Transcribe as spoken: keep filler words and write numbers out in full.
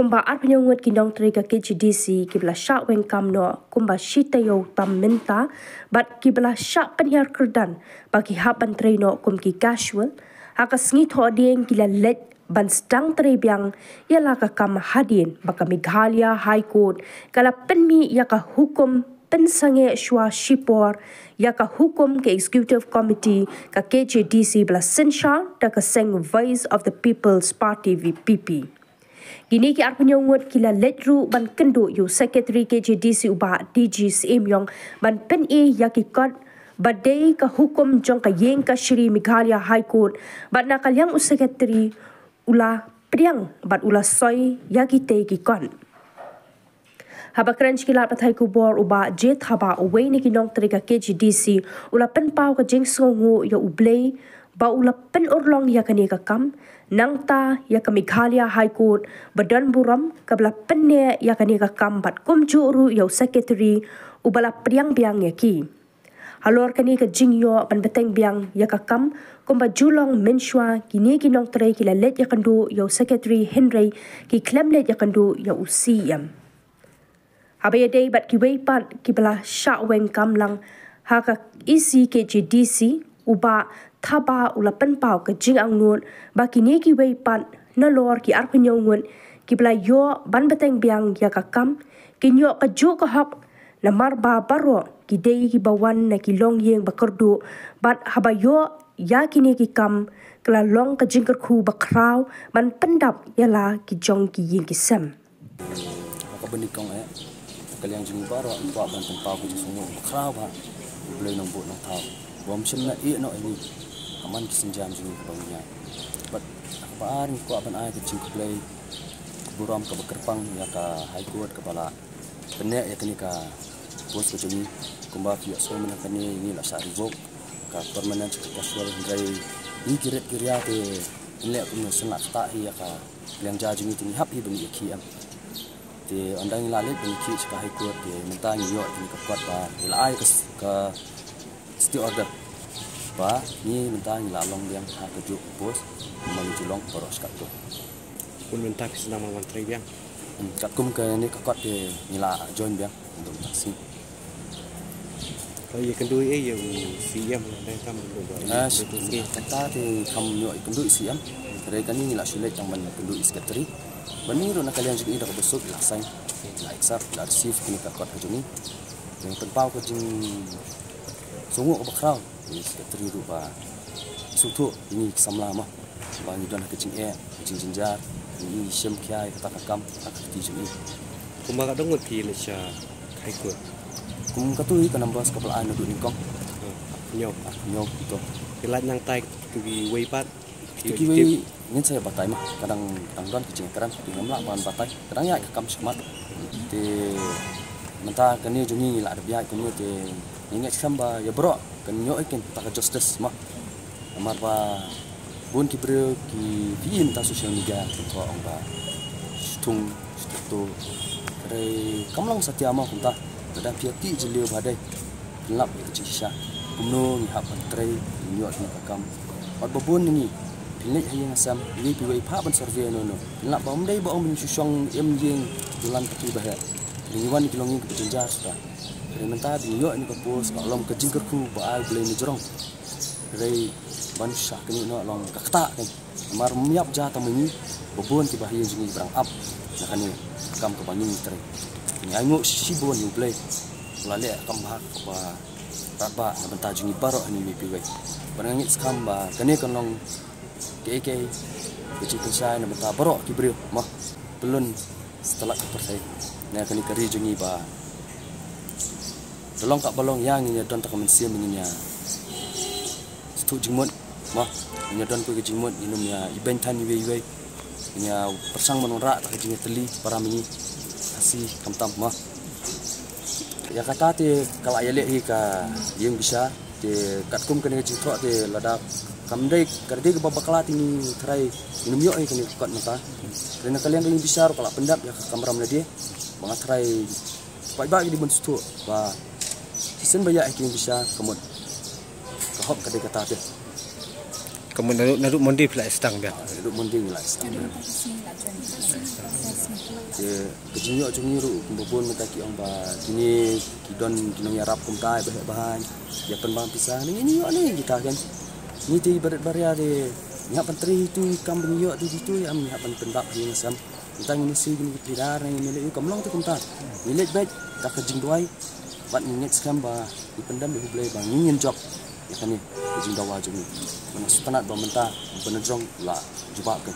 Kumba arphew ngut ki nongtrei ka K G D C kiba la shah weng kam noh kumba shi taïew tam mynta, bad kiba la shah pynhiar kyrdan ba ki hap ban trei noh kum ki casual, ha ka sngi Thohdieng ki la leit ban sdang trei biang ïa la ka kam hadien ba ka Meghalaya High Court ka la pynmih ïa ka hukum pynsangeh shuwa shipor ïa ka hukum ka Executive Committee ka K G D C ba la synshar da ka seng Voice of the People's Party, V P P. Kine ki arphew ngut ki la leit ruh ban kynduh ïa u Secretary K G D C u Bah D G Syiemiong ban pyni ïa ki kot ba dei ka hukum jong ka ïing kashari Meghalaya High Court, bad na ka liang u Secretary u la pdiang bad u la soi ïa kitei ki kot. Haba kren sha ki lad pathai khubor, u Bah J Thabah, uwei na ki nongtrei ka K G D C, u la pynpaw ka jingsngewnguh ïa U Blei ba u la pynurlong ïa kane ka kam, nangta ïa ka Meghalaya High Court ba don burom kaba la pynneh ïa kane ka kam, bad kumjuh ruh ïa u Secretary uba la pdiang biang ïa ki. Halor kane ka jingïoh ban bteng biang ïa ka kam, kumba ju long mynshuwa, kine ki nongtrei ki la leit ïakynduh ïa u Secretary hynrei ki khlem leit ïakynduh ïa u C E M. Haba ïadei bad kiwei pat kiba la shah weng kam lang ha ka E C K G D C, u Bah Thabah u la pynpaw ka jingangnud ba kine kiwei pat nalor ki arphew ngut kiba la ïoh ban bteng biang ïa ka kam kin ïoh kajuh ka hok, namar ba baroh ki dei kiba wan na ki longïing ba kyrduh, bad haba ïoh ïa kine ki kam ka la long ka jingkyrkhu bakhraw ban pyndap ïa la ki jong ki ïing ki sem. Ha kaba nyngkong eh, ka liang jong ngi baroh ngi kwah ban pynpaw ka jingsngewnguh bakhraw ba U Blei Nongbuh Nongthaw bym shym la ïeh noh ïa ngi ha man ki sienjam jong ngi kaba ngi ïaid. Bad ha kaba ar ngi kwah ban ai ka jingkhublei burom kaba kyrpang ïa ka High Court kaba la pynneh ïa kane ka post ka jong ngi. Kumba phi ïohsngew mynta kane ngi la shah revoke ka permanent sha ka casual, hynrei ngi ki rit ki ria te ngin leh kumno, shen la ktah hi ïa ka liang ja jong ngi te ngi hap hi ban ïakhih em. Te ynda ngi la leit ban ïakhih sha ka High Court te mynta ngi ïoh ïa kane ka kot ba ngi la ai ka s-, ka stay order ba ngi mynta ngi la long biang ha kajuh ka post kumba ngi ju long baroh shi katto. Bun mynta phi sdang ban wan trei biang. Hmm, katkum kane ka kot te ngi la join biang. Ïakynduh ei ei ïa u C E M, dang tam ïakynduh ba. Ah, kata te kam ïoh ïakynduh ïa u C E M. Hynrei kane ngi la shu leit tang ban ïakynduh ïa u secretary. Ba ngi ruh na ka liang jong ngi da kaba suk la sign, la accept, la receive kane ka kot ka jong ngi. Te pynpaw ka jingsngewnguh kaba khraw ïa u secretary ruh ba sngewthuh ïa ngi ki samla mo. Ba ngi don ha ka jingeh, ka jingjynjar, ngi shem khia ïa kata ka kam ha ka kti jong ngi. Kumba katno ngut phi leit sha High Court? Kum katto hi ka numbers kaba la ai naduh nyngkong. Hmm. Hynñiew. Hynñiew to. Phi leit nangta kito kiwei pat? Kito kiwei ngin sa ïa batai ma, ka dang, ka dang don ka jingkren, te ngam lah ban batai. Ka dang ïaid ka kam shakhmat. Te mynta kane jong ngi ngi la dep ïaid kumne te ngi ngeit skhem ba ïa baroh kin ïoh ïa kata ka justice ma. Namar ba bun ki briew ki, phi i mynta social media ki thoh ong ba shi thung shi thung to. Hynrei kam long satia ma kumta. Lada phi ïa tih jylliew ba dei phin lap ïa ka jingshisha. Kumno ngi hap ban trei, ngi ïoh ïa ka kam. Bad ba bun na ngi phin leit ha ïing ha sem, iwei pa iwei phah ban survey no no. Phin lap ba ym dei ba ong ba ngi shu shong im ïing, dulan kti ba heh. Ngi wan ki longïing kiba jynjar shuh ta. Hynrei mynta ba ngi ïoh ïa ka post ka long ka jingkyrkhu ba ai Blei na jrong. Hynrei ban shah kane noh long ka ktah kane. Namar ym ïap ja tang ma ngi, ba bun kiba ha ïing jong ngi ba dang ap na kane ka kam kaba ngi trei. Ngi ainguh shibun ïa U Blei ba la leh ka kam ba hok kaba radbah na bynta jong ngi baroh hangne iwei pa iwei. Bad nga ngeit skhem ba kane kan long kaei kaei ka jingpynshai na bynta baroh ki briew ma, pyllun satlak ka pyrthei, na kane ka ri jong ngi ba da long kaba long ïa ngin ïa don tang ka mynsiem, ngin ïa sngewthuh jingmut ma, ngin ïa don kawei ka jingmut, ngin ym ïa ibeiñ than iwei iwei, ngin ïa pyrshang ban wanrah tang ka jingïatylli para ma ngi Khasi khamtam ma. Ïa kata te ka la ïaleh hi ka ïing bishar, te katkum kane ka jingthoh te lada kam dei, ka dei kaba bakla te ngi tharai ngin ym ïoh hi kane ka kot mynta. Te na ka liang ka ïing bishar ka la pyndap ïa ka kamram lade ba nga tharai paidbah ki dei ban sngewthuh ba shisien ba ïaid ha ka ïing bishar ka mut ka hok ka dei kata te. Ka mon-, naduh, naduh Monday phi la sdang biang. Naduh Monday ngi la sdang. Te ka jingïoh jong ngi ruh kumba bun mynta ki ong ba kine ki don ki nongïarap kumta ba heh ba haiñ. Ïa pynbang pisa ne ngi ïoh ne kita kan. Ngi te barit baria te ngi hap ban trei itu i kam ba ngi ïoh te itu ïa ngi hap ban pynbak ïa ngi sem. Mynta ngi nisi ngi pidar ngi leh ïa kam long te kumta. Ngi leh beit da ka jingduwai. Bad ngi ngeit skhem ba ngi pyndem ïa U Blei ba ngi ngin jop ïa kane ka jingdawa jong ngi. Ba nga sngewtynnat ba mynta ba na jrong la jubab kan.